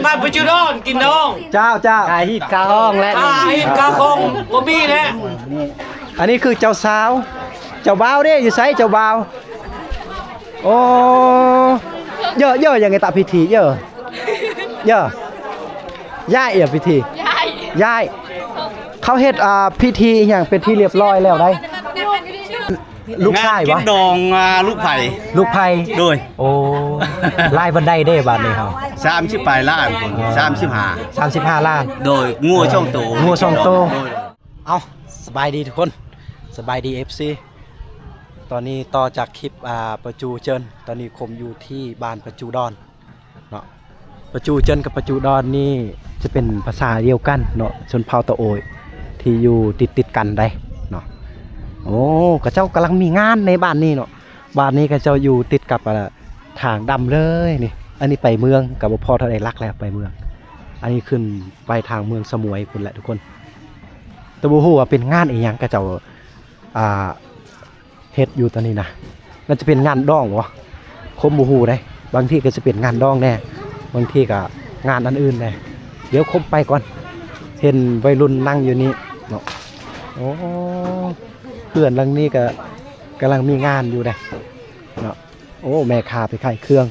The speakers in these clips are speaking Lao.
ມາປະຈຸດອນກິນດອງ ເຈົ້າ ເຈົ້າ ຄ່າຮີດຄ່າຫ້ອງແຫຼະ ຄ່າຮີດຄ່າຫ້ອງບໍ່ມີແຫຼະ. ອັນນີ້ຄືເຈົ້າສາວ ເຈົ້າບ່າວເດ້ ຢູ່ໃສເຈົ້າບ່າວ? ໂອ້ ເຢີ ເຢີ ຍັງໄງຕະພິທີ ເຢີ ເຢີ ຍ້າຍ ເອີ ພິທີ ຍ້າຍ ຍ້າຍ ເຂົາເຮັດ ອ່າ ພິທີອີ່ຫຍັງເປັນທີ່ລຽບລ້ອຍແລ້ວໄດ໋. ລູກຊາຍບໍ່? ງານກິນດອງ ອ່າ ລູກໃຜ? ລູກໃຜ? ໂດຍ. ໂອ້ ຫຼາຍປານໃດເດ້ບາດນີ້ເຮົາ? ສາມສິບປາຍລ້ານພຸ້ນ ສາມສິບຫ້າ ສາມສິບຫ້າລ້ານ. ໂດຍ. ງົວສອງໂຕ ງົວສອງໂຕ. ໂດຍ. ເອົ້າ ສະບາຍດີທຸກຄົນ ສະບາຍດີ ເອັຟຊີ. ຕອນນີ້ຕໍ່ຈາກຄລິບ ອ່າ ປະຈູເຈີນ ຕອນນີ້ຄົມຢູ່ທີ່ບ້ານປະຈູດອນ ເນາະ ປະຈູເຈີນກັບປະຈູດອນນີ້ຈະເປັນພາສາດຽວກັນເນາະ ຊົນເຜົ່າຕາໂອຍທີ່ຢູ່ຕິດໆກັນໄດ໋ເນາະ. ໂອ້ ເຂົາເຈົ້າກຳລັງມີງານໃນບ້ານນີ້ເນາະ ບ້ານນີ້ເຂົາເຈົ້າຢູ່ຕິດກັບ ອ່າ ທາງດຳເລີຍນີ້. ອັນນີ້ໄປເມືອງກໍບໍ່ພໍເທົ່າໃດຫຼັກແລ້ວ ໄປເມືອງ ອັນນີ້ຂຶ້ນໄປທາງເມືອງສະໝວຍພຸ້ນແຫຼະທຸກຄົນ ແຕ່ບໍ່ຮູ້ວ່າເປັນງານອີ່ຫຍັງເຂົາເຈົ້າ ອ່າ ເຮັດຢູ່ຕອນນີ້ນະ ໜ້າຈະເປັນງານດອງບໍ ຄົມບໍ່ຮູ້ເດ້. ບາງທີກໍຈະເປັນງານດອງແດ່ ບາງທີກໍງານອັນອື່ນແດ່. ດຽວຄົມໄປກ່ອນ ເຫັນໄວລຸ້ນນັ່ງຢູ່ນີ້ເນາະ. ໂອ້ ເຮືອນຫຼັງນີ້ກໍກຳລັງມີງານຢູ່ເດ້ເນາະ. ໂອ້ ແມ່ຄ້າໄປຂາຍເຄື່ອງ.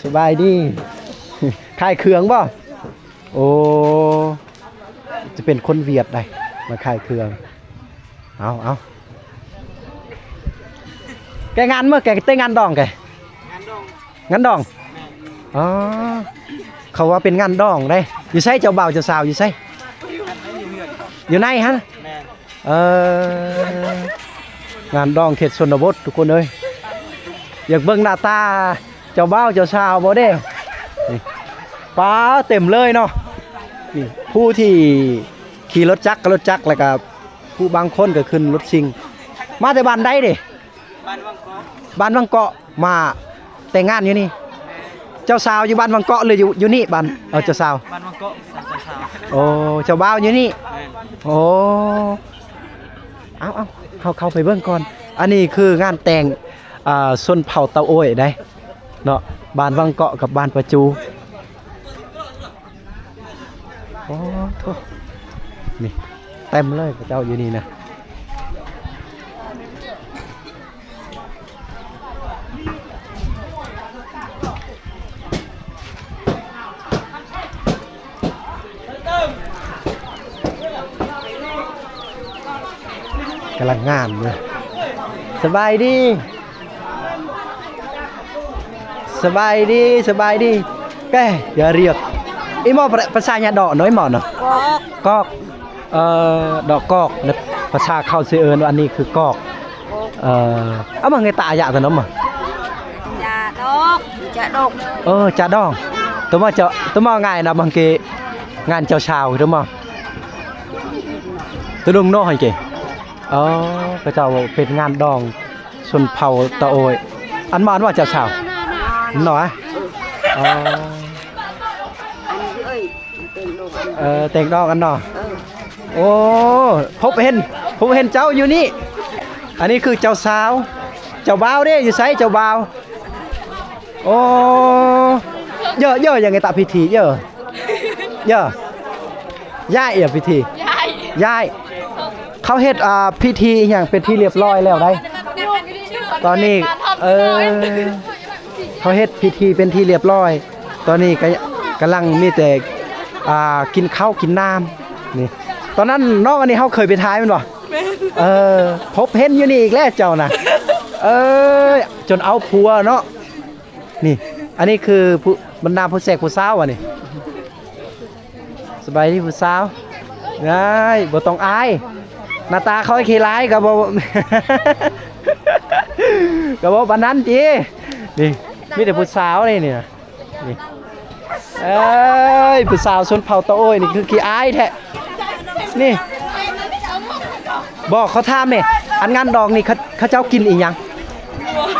ສະບາຍດີ ຂາຍເຄື່ອງບໍ? ໂອ້ ຈະເປັນຄົນຫວຽດໃດ໋ ມາຂາຍເຄື່ອງ. ເອົາ ເອົາ ແກງານເມື່ອ ແກແຕ່ງງານດອງແກ ງານດອງ ງານດອງ. ແມ່ນ. ອໍ ເຂົາວ່າເປັນງານດອງເດ້. ຢູ່ໃສເຈົ້າບ່າວເຈົ້າສາວ ຢູ່ໃສ? ຢູ່ໃນຫັ້ນ. ແມ່ນ. ເອີ ງານດອງເຂດຊົນນະບົດທຸກຄົນເອີຍ. ຢາກເບິ່ງໜ້າຕາເຈົ້າບ່າວເຈົ້າສາວບໍ່ເດ້? ນີ້ ປ້າ ເຕັມເລີຍເນາະ. ນີ້ ຜູ້ທີ່ຂີ່ລົດຈັກກໍລົດຈັກ ແລ້ວກໍຜູ້ບາງຄົນກໍຂຶ້ນລົດຊິງ. ມາແຕ່ບ້ານໃດເດ້? ບ້ານວັງເກາະ ບ້ານວັງເກາະ. ມາແຕ່ງງານຢູ່ນີ້? ເຈົ້າສາວຢູ່ບ້ານວັງເກາະ ຫຼື ຢູ່ ຢູ່ນີ້? ບ້ານ ເອີ ເຈົ້າສາວ ບ້ານວັງເກາະ ເຈົ້າສາວ. ໂອ້ ເຈົ້າບ່າວຢູ່ນີ້? ແມ່ນ. ໂອ້ ເອົາ ເອົາ ເຂົ້າ ເຂົ້າໄປເບິ່ງກ່ອນ. ອັນນີ້ຄືງານແຕ່ງ ອ່າ ຊົນເຜົ່າຕາໂອຍໃດ໋ເນາະ ບ້ານວັງເກາະກັບບ້ານປະຈູ. ໂອ້ໂທ້ ນີ້ເຕັມເລີຍເຂົາເຈົ້າຢູ່ນີ້ນະ. ກຳລັງງາມເລີຍ. ສະບາຍດີ. ສະບາຍດີ ສະບາຍດີ. ແກຢ່າຮຽກ ອີ່ໝໍ້ ພາສາຫຍັງເນາະ ນ້ອຍໝໍ້ເນາະ? ກອກ ກອກ. ເອີ ດອກກອກ ພາສາເຂົາຊິເອີ້ນວ່າ ອັນນີ້ຄືກອກ. ເອີ ອາ ມັນເຮັດຕາອາຍະຕະນຳມາ ຈາດອກ ຈາດອກ. ເອີ ຈາດອກ. ຕົວມາເຈົ້າ ຕົວມາງ່າຍນະ ບາງທີງານເຈົ້າສາວຕົວມາ ຕົວລຸງເນາະ ໃຫ້ເກ. ອໍ ເຂົາເຈົ້າເປັນງານດອງ ຊົນເຜົ່າຕາໂອຍ. ອັນມາ ອັນວ່າເຈົ້າສາວເນາະ. ອໍ ເອີ ແຕ່ງດອງອັນເນາະ. ໂອ້ ພົບເຫັນ ພົບເຫັນເຈົ້າຢູ່ນີ້. ອັນນີ້ຄືເຈົ້າສາວ ເຈົ້າບ່າວເດ້ ຢູ່ໃສເຈົ້າບ່າວ? ໂອ້ ເຢີ ເຢີ ຍັງໄງຕະພິທີ ເຢີ ເຢີ ຍ້າຍ ເອີ ພິທີ ຍ້າຍ ຍ້າຍ. ເຂົາເຮັດ ອ່າ ພິທີອີ່ຫຍັງເປັນທີ່ລຽບລ້ອຍແລ້ວໄດ໋ ຕອນນີ້. ເອີ ເຂົາເຮັດພິທີເປັນທີ່ລຽບລ້ອຍ ຕອນນີ້ກະ ກຳລັງມີແຕ່ ອ່າ ກິນເຂົ້າກິນນ້ຳນີ້. ຕອນນັ້ນນ້ອງອັນນີ້ເຮົາເຄີຍໄປຖ່າຍແມ່ນບໍ່? ແມ່ນ. ເອີ ພົບເຫັນຢູ່ນີ້ອີກແລ້ວເຈົ້ານະ. ເອີ ຈົນເອົາຜົວເນາະ. ນີ້ ອັນນີ້ຄືຜູ້ ບັນດາຜູ້ແຊກຜູ້ສາວອັນນີ້. ສະບາຍດີຜູ້ສາວ. ໄດ້ ບໍ່ຕ້ອງອາຍ ໜ້າຕາເຂົາຂີ້ຮ້າຍກໍບໍ່ ກໍບໍ່ປານນັ້ນຕິ. ນີ້ ມີແຕ່ຜູ້ສາວນີ້ ນີ້ນະ ນີ້. ເອີຍ ຜູ້ສາວຊົນເຜົ່າຕາໂອຍນີ້ຄືຂີ້ອາຍແທ້ ນີ້. ບໍ່ ຂໍຖາມແດ່ ອັນງານດອງນີ້ ເຂົາ ເຂົາເຈົ້າກິນອີ່ຫຍັງ?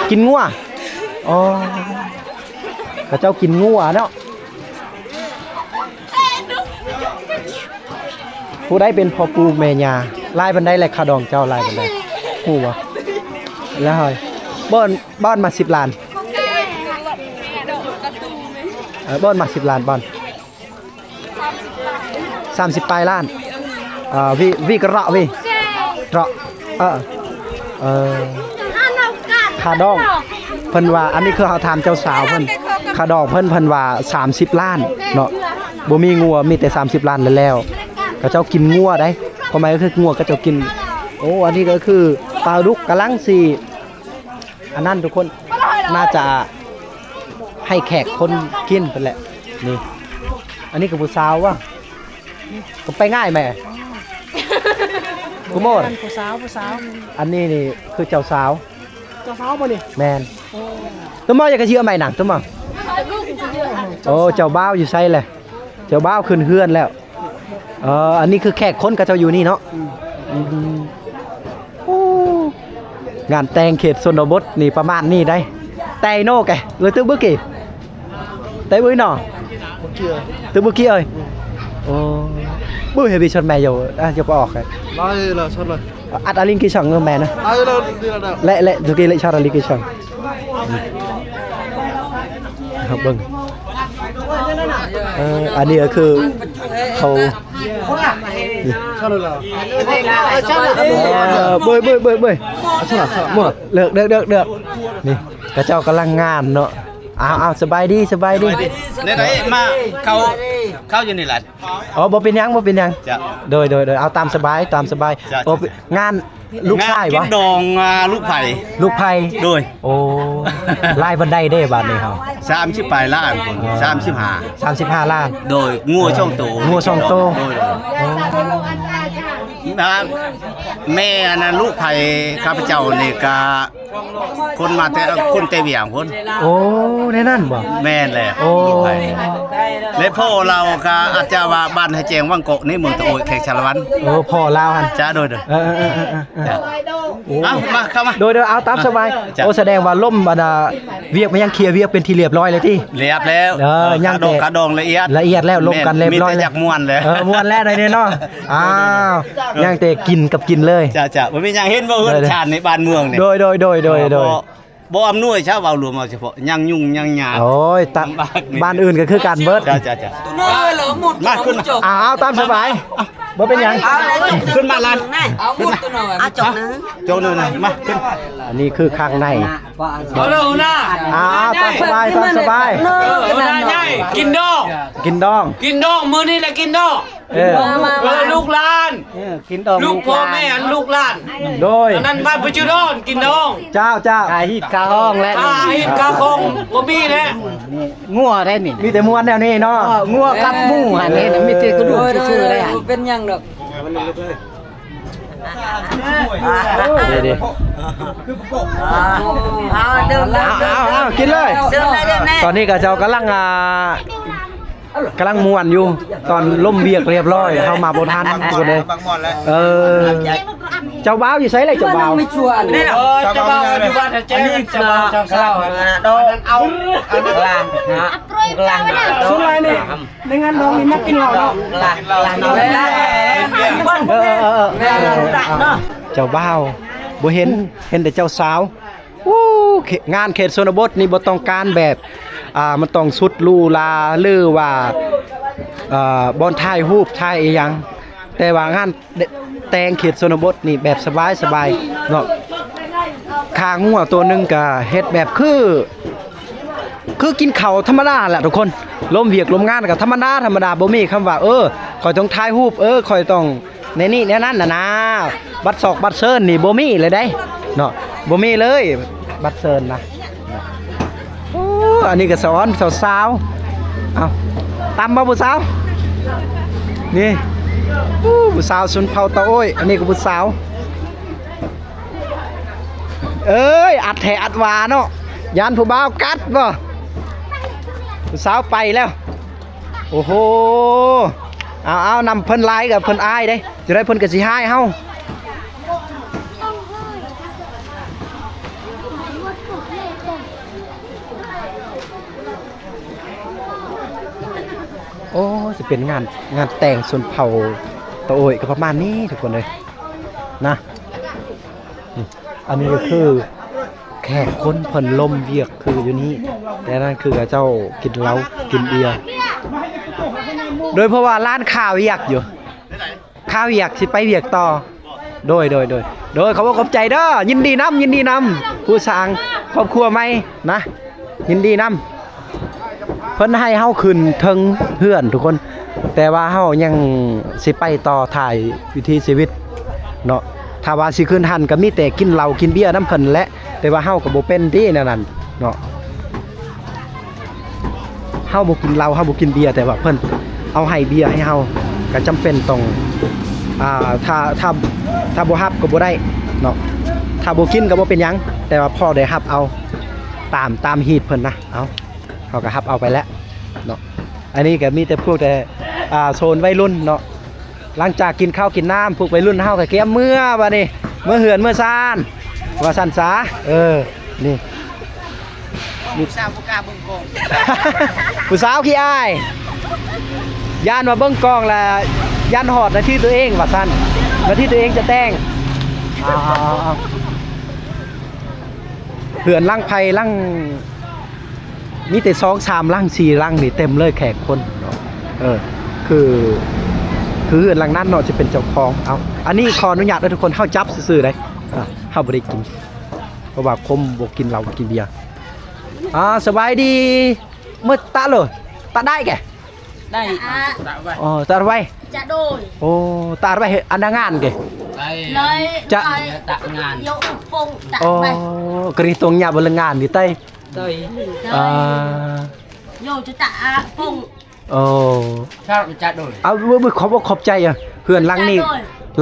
ກິນງົວ. ອໍ ເຂົາເຈົ້າກິນງົວເນາະ. ຜູ້ໃດເປັນພໍ່ປູ່ແມ່ຍ່າ? ຫຼາຍປານໃດແຫຼະ ຄ່າດອງເຈົ້າຫຼາຍປານໃດ ຮູ້ບໍ່? ແລ້ວເຮີ້ຍ ບ່ອນ ບ່ອນມາສິບລ້ານ. ເອີ ບ່ອນມາສິບລ້ານບ່ອນ ສາມສິບປາຍລ້ານ ເອີ ວິ ວິກະເລາະວິເລາະ ເອີ ເອີ ຄ່າດອງ ເພິ່ນວ່າ ອັນນີ້ຄືເຮົາຖາມເຈົ້າສາວເພິ່ນ ຄ່າດອງເພິ່ນ ເພິ່ນວ່າສາມສິບລ້ານເນາະ ບໍ່ມີງົວ ມີແຕ່ສາມສິບລ້ານແລ້ວໆ ເຂົາເຈົ້າກິນງົວໄດ໋ ຄວາມໝາຍກໍຄືງົວເຂົາເຈົ້າກິນ. ໂອ້ ອັນນີ້ກໍຄືປາດຸກກຳລັງຊິ ອັນນັ້ນທຸກຄົນ ໜ້າຈະໃຫ້ແຂກຄົນກິນເພິ່ນແຫຼະ ນີ້ ອັນນີ້ກໍຜູ້ສາວວະ ກໍໄປງ່າຍແໝ່ ຜູ້ໂມດ ຜູ້ສາວ ຜູ້ສາວ ອັນນີ້ນີ້ຄືເຈົ້າສາວ ເຈົ້າສາວບໍ່ນີ້ ແມ່ນ ໂອ້ ຕົວໝໍຢາກກະເຍອະໃໝ່ນາງ ຕົວໝໍ ໂອ້ ເຈົ້າບ່າວຢູ່ໃສແຫຼະ ເຈົ້າບ່າວຂຶ້ນເຮືອນແລ້ວ. ເອີ ອັນນີ້ຄືແຂກຄົນເຂົາເຈົ້າຢູ່ນີ້ເນາະ ອືມ ອືມ ໂອ້ ງານແຕ່ງເຂດຊົນນະບົດນີ້ປະມານນີ້ໄດ໋ ແຕ່ໂນແກ ເອີ ຕຶກບຶກກີ ແຕ່ບຶກເນາະ ຕຶກບຶກກີເອີຍ ໂອ້ ບຶກເຮັດບີຊອດແມ່ຢູ່ ອາ ຢູ່ປະອອກ ລາຍລະຊອດລະ ອັດອາລິງກີຊ່ອງແມ່ນະ ລາຍລະ ແລະ ແລະ ຕຸກີລະຊອດອາລິງກີຊ່ອງ ເຮົາເບິ່ງ ເອີ ອັນນີ້ກໍຄືເຂົາ ເອີ ເບີຍ ເບີຍ ເບີຍ ເບີຍ ເລືອກ ເລືອກ ເລືອກ ເລືອກ ນີ້ ເຂົາເຈົ້າກຳລັງງານເນາະ ອ້າວ ອ້າວ ສະບາຍດີ ສະບາຍດີ ແນວໃດ ມາເຂົ້າ ເຂົ້າຢູ່ນີ້ລະ ອໍ ບໍ່ເປັນຫຍັງ ບໍ່ເປັນຫຍັງ ໂດຍ ໂດຍ ໂດຍ ເອົາຕາມສະບາຍ ຕາມສະບາຍ ໂອ້ ງານ ລູກຊາຍບໍ່? ງານກິນດອງ ອ່າ ລູກໃຜ ລູກໃຜ ໂດຍ ໂອ້ ຫຼາຍປານໃດເດ້ບາດນີ້ເຮົາ? ສາມສິບປາຍລ້ານ ອໍ ສາມສິບຫ້າ ສາມສິບຫ້າລ້ານ ໂດຍ ງົວສອງໂຕ ງົວສອງໂຕ ໂດຍ ໂດຍ ໂອ້ ອ່າ ແມ່ອັນນັ້ນ ລູກໃຜ ຂ້າພະເຈົ້ານີ້ກະ ຄົນມາແຕ່ ຄົນແຕ່ວຽງພຸ້ນ ໂອ້ ແນວນັ້ນບໍ່? ແມ່ນແຫຼະ ໂອ້ ລູກໃຜ ແລະພໍ່ລາວກະອາດຈະວ່າບ້ານໃຫ້ແຈ້ງວັງເກາະ ໃນເມືອງຕະໂອ້ຍ ແຂວງສາລະວັນ ໂອ້ ພໍ່ລາວຫັ້ນ ຈ້າ ໂດຍ ໂດຍ ເອີ ເອີ ເອີ ເອີ ເອີ ໂອ້ ເອົາ ມາ ເຂົ້າມາ ໂດຍ ໂດຍ ເອົາຕາມສະບາຍ ໂອ້ ສະແດງວ່າລົມ ອັນນ່າ ວຽກມາຍັງເຄລຍວຽກເປັນທີ່ລຽບຮ້ອຍແລ້ວຕິ? ລຽບແລ້ວ ເອີ ຍັງແຕ່ກະດອງລະອຽດ ລະອຽດແລ້ວ ລົມກັນລຽບຮ້ອຍ ມີແຕ່ຢາກມ່ວນແລ້ວ ເອີ ມ່ວນແລ້ວໄດ໋ເນາະ ອ້າວ ຍັງແຕ່ກິນກັບກິນເລີຍ ຈ້າ ບໍ່ມີຫຍັງ ເຫັນບໍ່ ເຮືອນຊານໃນບ້ານເມືອງນີ້ ໂດຍ ໂດຍ ໂດຍ ໂດຍ ບໍ່ອຳນວຍຊະ ເວົ້າລວມເອົາສະເພາະ ຍັງຫຍຸ້ງຍັງຍາກ ໂອ້ຍ ຕະ ບ້ານອື່ນກໍຄືກັນເບິດ ຈ້າ ຈ້າ ມາຂຶ້ນ ອ້າວ ຕາມສະບາຍ ບໍ່ເປັນຫຍັງ ຂຶ້ນມາລານ ເອົາໝົດຕົວໜ້ອຍ ອ່ະ ຈົກໜຶ່ງ ຈົກໜຶ່ງນະ ມາຂຶ້ນ ອັນນີ້ຄືຂ້າງໃນ ເອົາເລີຍຫົວໜ້າ ອ້າວ ຕາມສະບາຍ ຕາມສະບາຍ ເອີ ຫົວໜ້າໃຫຍ່ ກິນດອງ ກິນດອງ ກິນດອງ ມື້ນີ້ລະກິນດອງ ເອີ ມາ ມາ ເອີ ມາ ລູກຫຼານ ເອີ ກິນດອງ ລູກພໍ່ແມ່ ລູກຫຼານ ໂດຍ ອັນນັ້ນບ້ານປະຈຸດອນ ກິນດອງ ເຈົ້າ ເຈົ້າ ຄ່າຮີດຄ່າຮອງແຫຼະ ຄ່າຮີດຄ່າຮອງບໍ່ມີແລ້ວ ງົວໄດນີ້ ມີແຕ່ມ່ວນແນວນີ້ເນາະ ເອີ ງົວກັບໝູຫັ້ນເຫັນ ມີແຕ່ກະດູກຊື່ໆໄດ ບໍ່ເປັນຫຍັງດອກ ເດ້ໆ ເອົາ ເອົາ ເອົາ ກິນເລີຍ ຕອນນີ້ກໍເຈົ້າກຳລັງ ອ່າ ກຳລັງມ່ວນຢູ່ ຕອນລົມວຽກລຽບຮ້ອຍ ເຮົາມາບໍ່ທັນທຸກຄົນເອີຍ ເອີ ເຈົ້າບ່າວຢູ່ໃສລະ ເຈົ້າບ່າວ ເອີ ເຈົ້າບ່າວຢູ່ບ້ານແຈງ ເຈົ້າບ່າວເຈົ້າສາວ ເອົາ ອັນນັ້ນ ເອົາ ອັນນັ້ນ ສ່ວນຫຼາຍນີ້ ໃນງານດອງນີ້ມັກກິນເຫຼົ້າເນາະ ເອີ ເຈົ້າບ່າວບໍ່ເຫັນ ເຫັນແຕ່ເຈົ້າສາວ ໂອ້ ເຂ- ງານເຂດຊົນນະບົດນີ້ບໍ່ຕ້ອງການແບບ ອ່າ ມັນຕ້ອງສຸດຫຼູຫຼາ ຫຼືວ່າ ເອີ ບ່ອນຖ່າຍຮູບ ຖ່າຍອີ່ຫຍັງ ແຕ່ວ່າງານແຕ່ງເຂດຊົນນະບົດນີ້ແບບສະບາຍໆເນາະ ຂ້າງົວໂຕໜຶ່ງກະເຮັດແບບຄື ຄືກິນເຂົ້າທຳມະດາແຫຼະທຸກຄົນ ລົມວຽກລົມງານກະທຳມະດາ ທຳມະດາ ບໍ່ມີຄຳວ່າ ເອີ ຂ້ອຍຕ້ອງຖ່າຍຮູບ ເອີ ຂ້ອຍຕ້ອງ ໃນນີ້ແນວນັ້ນນະນາ ບັດຊອກບັດເຊີນນີ້ບໍ່ມີເລີຍເດ້ເນາະ ບໍ່ມີເລີຍ ບັດເຊີນນະ. ໂອ້ ອັນນີ້ກໍສາວ ສາວໆ ເອົ້າ ຕຳບໍ່ຜູ້ສາວ ນີ້ ໂອ້ ຜູ້ສາວຊົນເຜົ່າຕາໂອ້ຍ ອັນນີ້ກໍຜູ້ສາວ ເອີຍ ອັດແທ້ອັດຫວາເນາະ ຢ້ານຜູ້ບ່າວກັດບໍ່ ຜູ້ສາວໄປແລ້ວ. ໂອ້ໂຫ ເອົາໆ ນຳເພິ່ນຫຼາຍກໍເພິ່ນອາຍເດ້ ຈະໄດ້ເພິ່ນກໍຊິຮ້າຍເຮົາ. ໂອ້ ຊິເປັນງານ ງານແຕ່ງຊົນເຜົ່າຕາໂອ້ຍກໍປະມານນີ້ທຸກຄົນເອີຍ ນະ. ອັນນີ້ກໍຄືແຂກຄົນເພິ່ນລົມວຽກຄືຢູ່ນີ້ ແຕ່ນັ້ນຄືເຂົາເຈົ້າກິນເຫຼົ້າກິນເບຍ ໂດຍເພາະວ່າຮ້ານຄາວຽກຢູ່ ຄາວຽກ ຊິໄປວຽກຕໍ່. ໂດຍ ໂດຍ ໂດຍ ໂດຍ ຂອບອົກຂອບໃຈເດີ ຍິນດີນຳ ຍິນດີນຳ ຜູ້ສ້າງຄອບຄົວໃໝ່ນະ ຍິນດີນຳ. ເພິ່ນໃຫ້ເຮົາຂຶ້ນເທິງເຮືອນທຸກຄົນ ແຕ່ວ່າເຮົາຍັງຊິໄປຕໍ່ຖ່າຍວິຖີຊີວິດເນາະ. ຖ້າວ່າຊິຂຶ້ນຫັ້ນກໍມີແຕ່ກິນເຫຼົ້າກິນເບຍນຳເພິ່ນແຫຼະ ແຕ່ວ່າເຮົາກໍບໍ່ເປັນຕິແນວນັ້ນເນາະ. ເຮົາບໍ່ກິນເຫຼົ້າ ເຮົາບໍ່ກິນເບຍ ແຕ່ວ່າເພິ່ນເອົາໃຫ້ເບຍໃຫ້ເຮົາ ກໍຈຳເປັນຕ້ອງ ອ່າ ຖ້າ ຖ້າ ຖ້າບໍ່ຮັບກໍບໍ່ໄດ້ເນາະ ຖ້າບໍ່ກິນກໍບໍ່ເປັນຫຍັງ ແຕ່ວ່າພໍໄດ້ຮັບເອົາຕາມ ຕາມຮີດເພິ່ນນະ. ເອົາ ເຮົາກໍຮັບເອົາໄປແລ້ວເນາະ. ອັນນີ້ກໍມີແຕ່ພວກແຕ່ ອ່າ ໂຊນໄວລຸ້ນເນາະ. ຫຼັງຈາກກິນເຂົ້າກິນນ້ຳ ພວກໄວລຸ້ນເຮົາກໍກຽມເມືອບາດນີ້ ເມືອເຮືອນເມືອຊານ ວ່າຊັ້ນສາ. ເອີ ນີ້ ຜູ້ສາວບໍ່ກ້າເບິ່ງກ້ອງ ຜູ້ສາວຂີ້ອາຍ ຢ້ານວ່າເບິ່ງກ້ອງແລ້ວຢ້ານຮອດນາທີຕົວເອງວ່າຊັ້ນ ນາທີຕົວເອງຈະແຕ່ງ. ເຮືອນຫຼັງໃຜຫຼັງ ມີແຕ່ສອງສາມຫຼັງ ສີ່ຫຼັງນີ້ເຕັມເລີຍແຂກຄົນເນາະ. ເອີ ຄື ຄືເຮືອນຫຼັງນັ້ນເນາະ ຈະເປັນເຈົ້າຂອງ. ເອົາ ອັນນີ້ຂໍອະນຸຍາດເດີທຸກຄົນ ເຮົາຈັບຊື່ໆເດ້ ເຮົາບໍ່ໄດ້ກິນ ເພາະວ່າຄົມບໍ່ກິນເຫຼົ້າບໍ່ກິນເບຍ. ອ່າ ສະບາຍດີ ເມື່ອຕະໂລ ຕະໄດ້ແກ ໄດ້ ອໍ ຕະໄວ້ ຈະໂດຍ ໂອ້ ຕະໄວ້ ອັນນະງານແກ ໄດ້ ຈະ ຕະງານ ໂຍອຸປົງ ຕະໄວ້ ກະລິຕົງຍາບໍລະງານນີ້ໄຕ ໄດ້ ອ່າ ໂຍຈະຕະອາປົງ ໂອ້ ເອົາ ເບິ່ງ ຂອບອົກຂອບໃຈ ເຮືອນຫຼັງນີ້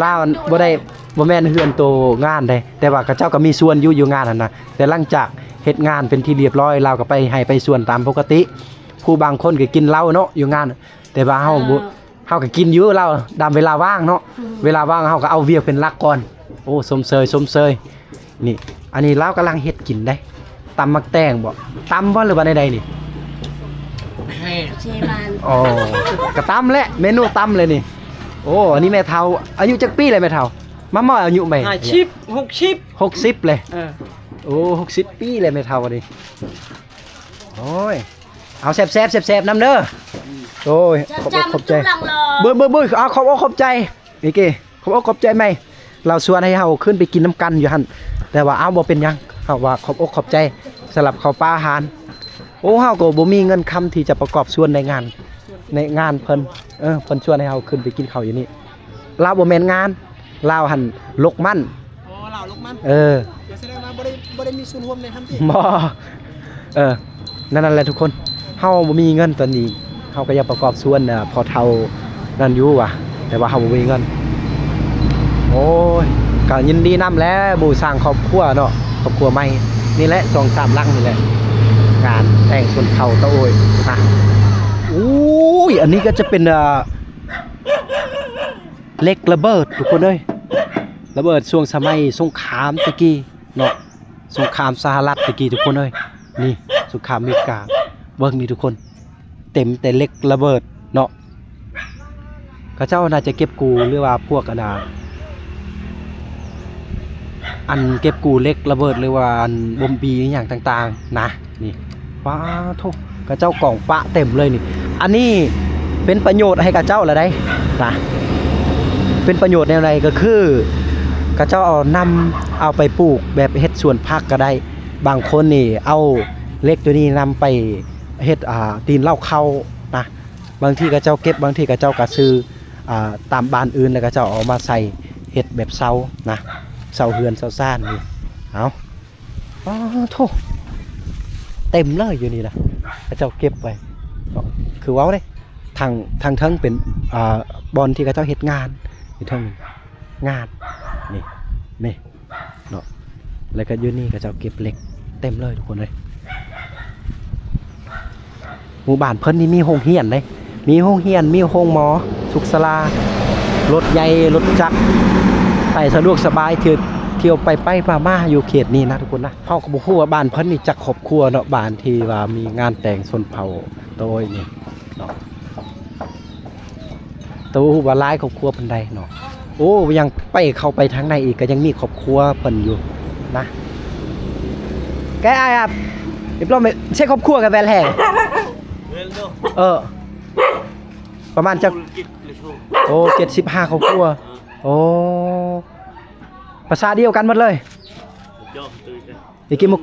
ລາວບໍ່ໄດ້ ບໍ່ແມ່ນເຮືອນໂຕງານໃດ ແຕ່ວ່າເຂົາເຈົ້າກໍມີສ່ວນຢູ່ ຢູ່ງານຫັ້ນນະ. ແຕ່ຫຼັງຈາກເຮັດງານເປັນທີ່ລຽບຮ້ອຍ ລາວກໍໄປໄຮ່ໄປສວນຕາມປົກກະຕິ. ຜູ້ບາງຄົນກໍກິນເຫຼົ້າເນາະຢູ່ງານ ແຕ່ວ່າເຮົາບໍ່ ເຮົາກໍກິນຢູ່ເຫຼົ້າ ດາມເວລາວ່າງເນາະ ເວລາວ່າງເຮົາກໍເອົາວຽກເປັນຫຼັກກ່ອນ. ໂອ້ ຊົມເຊີຍ ຊົມເຊີຍ. ນີ້ ອັນນີ້ລາວກຳລັງເຮັດກິນເດ້ ຕຳໝາກແຕງບໍ? ຕຳບໍ ຫຼືວ່າແນວໃດນີ້? ເຊບານ ອໍ ກະຕຳແຫຼະ ເມນູຕຳເລີຍນີ້. ໂອ້ ອັນນີ້ແມ່ເຖົ້າ ອາຍຸຈັກປີແລ້ວແມ່ເຖົ້າ? ມາມອຍອາຍຸໃໝ່ ຫ້າສິບ ຫົກສິບ ຫົກສິບເລີຍ. ເອີ ໂອ້ ຫົກສິບປີແລ້ວແມ່ເຖົ້າອັນນີ້. ໂອ້ຍ ເອົາແຊບໆ ແຊບໆນຳເດີ. ໂອ້ຍ ຂອບອົກຂອບໃຈ ເບິ່ງໆ ເອົາ ຂອບອົກຂອບໃຈ. ເອເກ ຂອບອົກຂອບໃຈໃໝ່ ລາວຊວນໃຫ້ເຮົາຂຶ້ນໄປກິນນຳກັນຢູ່ຫັ້ນ ແຕ່ວ່າ ເອົາ ບໍ່ເປັນຫຍັງ ເຮົາວ່າຂອບອົກຂອບໃຈສຳລັບເຂົ້າປາອາຫານ. ໂອ້ ເຮົາກໍບໍ່ມີເງິນຄຳທີ່ຈະປະກອບສ່ວນໃນງານ ໃນງານເພິ່ນ ເອີ ເພິ່ນຊວນໃຫ້ເຮົາຂຶ້ນໄປກິນເຂົ້າຢູ່ນີ້. ລາວບໍ່ແມ່ນງານ ລາວຫັ້ນຫຼົກມັນ. ອໍ ລາວຫຼົກມັນ ເອີ ສະແດງວ່າບໍ່ໄດ້ ບໍ່ໄດ້ມີສ່ວນຮ່ວມໃນຫັ້ນຕິ? ບໍ່ ເອີ ນັ້ນແຫຼະທຸກຄົນ ເຮົາບໍ່ມີເງິນຕອນນີ້ ເຮົາກໍຢາກປະກອບສ່ວນ ເອີ ພໍ່ເຖົ້ານັ້ນຢູ່ວ່າ ແຕ່ວ່າເຮົາບໍ່ມີເງິນ. ໂອ້ຍ ກໍຍິນດີນຳແຫຼະ ໝູ່ສ້າງຄອບຄົວເນາະ ຄອບຄົວໃໝ່ນີ້ແຫຼະ ສອງສາມຫຼັງນີ້ແຫຼະ ງານແຕ່ງຊົນເຜົ່າຕາໂອ້ຍນະ. ໂອ້ຍ ອັນນີ້ກໍຈະເປັນ ເອີ ເຫຼັກລະເບີດທຸກຄົນເອີຍ ລະເບີດຊ່ວງສະໄໝສົງຄາມແຕ່ກີ້ເນາະ ສົງຄາມສະຫະລັດແຕ່ກີ້ທຸກຄົນເອີຍ. ນີ້ສົງຄາມອາເມລິກາ ເບິ່ງນີ້ທຸກຄົນ ເຕັມແຕ່ເຫຼັກລະເບີດເນາະ. ເຂົາເຈົ້າໜ້າຈະເກັບກູ້ ຫຼືວ່າພວກອັນນ່າ ອັນເກັບກູ້ເຫຼັກລະເບີດ ຫຼືວ່າອັນບົມບີອີ່ຫຍັງຕ່າງໆນະ. ນີ້ ປາໂທ້ ເຂົາເຈົ້າກອງປະເຕັມເລີຍນີ້. ອັນນີ້ເປັນປະໂຫຍດໃຫ້ເຂົາເຈົ້າລະໄດ໋ນະ. ເປັນປະໂຫຍດແນວໃດ? ກໍຄືເຂົາເຈົ້າເອົານຳ ເອົາໄປປູກແບບເຮັດສວນຜັກກໍໄດ້. ບາງຄົນນີ້ເອົາເຫຼັກຕົວນີ້ນຳໄປເຮັດ ອ່າ ຕີນເຫຼົ້າເຂົ້ານະ. ບາງທີເຂົາເຈົ້າເກັບ ບາງທີເຂົາເຈົ້າກໍຊື້ ອ່າ ຕາມບ້ານອື່ນ ແລ້ວເຂົາເຈົ້າເອົາມາໃສ່ເຮັດແບບເຊົານະ ເຊົາເຮືອນເຊົາຊານນີ້. ເອົາ ປາໂທ້ ເຕັມເລີຍຢູ່ນີ້ນະ ເຂົາເຈົ້າເກັບໄວ້ເນາະ. ຄືເວົ້າເດ້ ທາງ ທາງເທິງເປັນ ອ່າ ບ່ອນທີ່ເຂົາເຈົ້າເຮັດງານ ຢູ່ເທິງນີ້ ງານ ນີ້ ນີ້ເນາະ. ແລ້ວກໍຢູ່ນີ້ເຂົາເຈົ້າເກັບເຫຼັກເຕັມເລີຍທຸກຄົນເອີຍ. ໝູ່ບ້ານເພິ່ນນີ້ມີໂຮງຮຽນເດ້ ມີໂຮງຮຽນ ມີໂຮງໝໍ ສຸກສາລາ ລົດໃຫຍ່ ລົດຈັກ ໄປສະດວກສະບາຍ ທ່ຽວ ທ່ຽວໄປໄປມາມາຢູ່ເຂດນີ້ນະທຸກຄົນນະ. ເຮົາກໍບໍ່ຮູ້ວ່າບ້ານເພິ່ນນີ້ຈັກຄອບຄົວເນາະ ບ້ານທີ່ວ່າມີງານແຕ່ງຊົນເຜົ່າໂຕຍນີ້ເນາະ ແຕ່ບໍ່ຮູ້ວ່າຫຼາຍຄອບຄົວປານໃດເນາະ. ໂອ້ ຍັງໄປ ເຂົ້າໄປທາງໃນອີກ ກໍຍັງມີຄອບຄົວເພິ່ນຢູ່ນະ. ແກອາຍ ອ່າ ຮຽບຮ້ອຍ ໃຊ້ຄອບຄົວກັນແວ່ນແຮງ. ເອີ ປະມານຈັກ ໂອ້ ເຈັດສິບຫ້າຄອບຄົວ. ໂອ້ ພາສາດຽວກັນໝົດເລີຍ. ອີກກີ່ໝູ່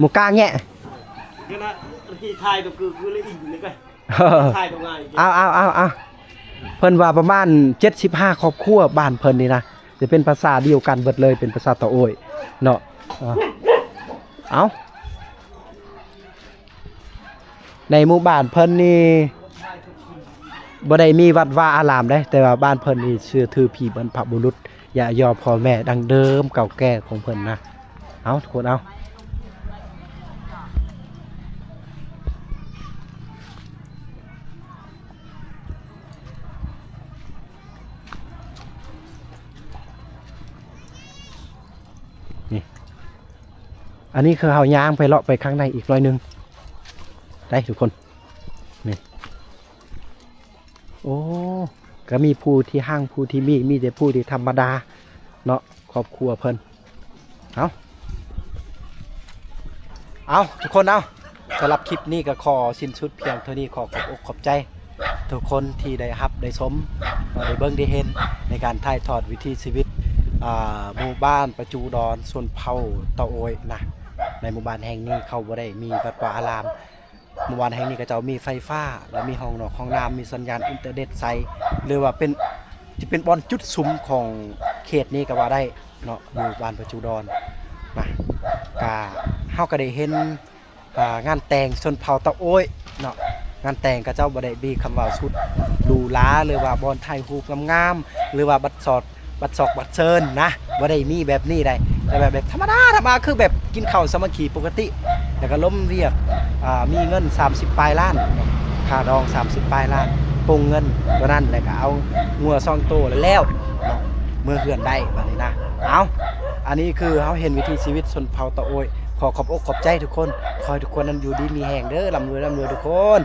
ໝູ່ກາງແງະ. ເອົາ ເອົາ ເອົາ ເອົາ ເພິ່ນວ່າປະມານເຈັດສິບຫ້າຄອບຄົວ ບ້ານເພິ່ນນີ້ນະ ຈະເປັນພາສາດຽວກັນເບິດເລີຍ ເປັນພາສາຕາໂອ້ຍເນາະ. ເອົາ ໃນໝູ່ບ້ານເພິ່ນນີ້ບໍ່ໄດ້ມີວັດວາອາລາມເດ້ ແຕ່ວ່າບ້ານເພິ່ນນີ້ເຊື່ອຖືຜີບັນພະບຸລຸດ ຢາຍໍພໍ່ແມ່ດັ້ງເດີມເກົ່າແກ່ຂອງເພິ່ນນະ. ເອົາ ທຸກຄົນ ເອົາ ນີ້ ອັນນີ້ຄືເຮົາຍ່າງໄປເລາະໄປຂ້າງໃນອີກໜ້ອຍໜຶ່ງໄດ້ທຸກຄົນ. ນີ້ ໂອ້ ກໍມີຜູ້ທີ່ຮັ່ງ ຜູ້ທີ່ມີ ມີແຕ່ຜູ້ທີ່ທຳມະດາເນາະ ຄອບຄົວເພິ່ນ. ເອົາ ເອົາ ທຸກຄົນ ເອົາ ສຳລັບຄລິບນີ້ກໍຂໍສິ້ນສຸດພຽງເທົ່ານີ້. ຂໍຂອບອົກຂອບໃຈທຸກຄົນທີ່ໄດ້ຮັບໄດ້ຊົມ ໄດ້ເບິ່ງໄດ້ເຫັນໃນການຖ່າຍທອດວິຖີຊີວິດ ອ່າ ໝູ່ບ້ານປະຈູດອນ ຊົນເຜົ່າຕາໂອ້ຍນະ. ໃນໝູ່ບ້ານແຫ່ງນີ້ເຂົາບໍ່ໄດ້ມີວັດວາອາລາມ. ໝູ່ບ້ານແຫ່ງນີ້ເຂົາເຈົ້າມີໄຟຟ້າ ແລະ ມີຫ້ອງນອກຫ້ອງນ້ຳ ມີສັນຍານອິນເຕີເນັດໃຊ້ ຫຼືວ່າເປັນ ຈະເປັນບ່ອນຈຸດສຸມຂອງເຂດນີ້ກໍວ່າໄດ້ເນາະ ຢູ່ບ້ານປະຈູດອນນະ. ກະ ເຮົາກໍໄດ້ເຫັນ ອ່າ ງານແຕ່ງຊົນເຜົ່າຕາໂອ້ຍເນາະ ງານແຕ່ງເຂົາເຈົ້າບໍ່ໄດ້ມີຄຳເວົ້າຊຸດຫຼູຫຼາ ຫຼືວ່າບ່ອນຖ່າຍຮູບງາມໆ ຫຼືວ່າບັດຊອດ ບັດຊອກບັດເຊີນນະ ບໍ່ໄດ້ມີແບບນີ້ໃດ ແຕ່ແບບ ແບບທຳມະດາ ທຳມະດາ ຄືແບບກິນເຂົ້າສາມັກຄີປົກກະຕິ ແລ້ວກໍລົມວຽກ ອ່າ ມີເງິນສາມສິບປາຍລ້ານເນາະ ຄ່າດອງສາມສິບປາຍລ້ານ ປົງເງິນຕົວນັ້ນ ແລ້ວກໍເອົາງົວສອງໂຕແລ້ວເນາະ ເມືອເຮືອນໄດ້ບາດນີ້ນະ. ເອົາ ອັນນີ້ຄືເຮົາເຫັນວິຖີຊີວິດຊົນເຜົ່າຕາໂອ້ຍ. ຂໍຂອບອົກຂອບໃຈທຸກຄົນ ຂໍໃຫ້ທຸກຄົນນັ້ນຢູ່ດີມີແຮງເດີ ລ່ຳລວຍ ລ່ຳລວຍທຸກຄົນ.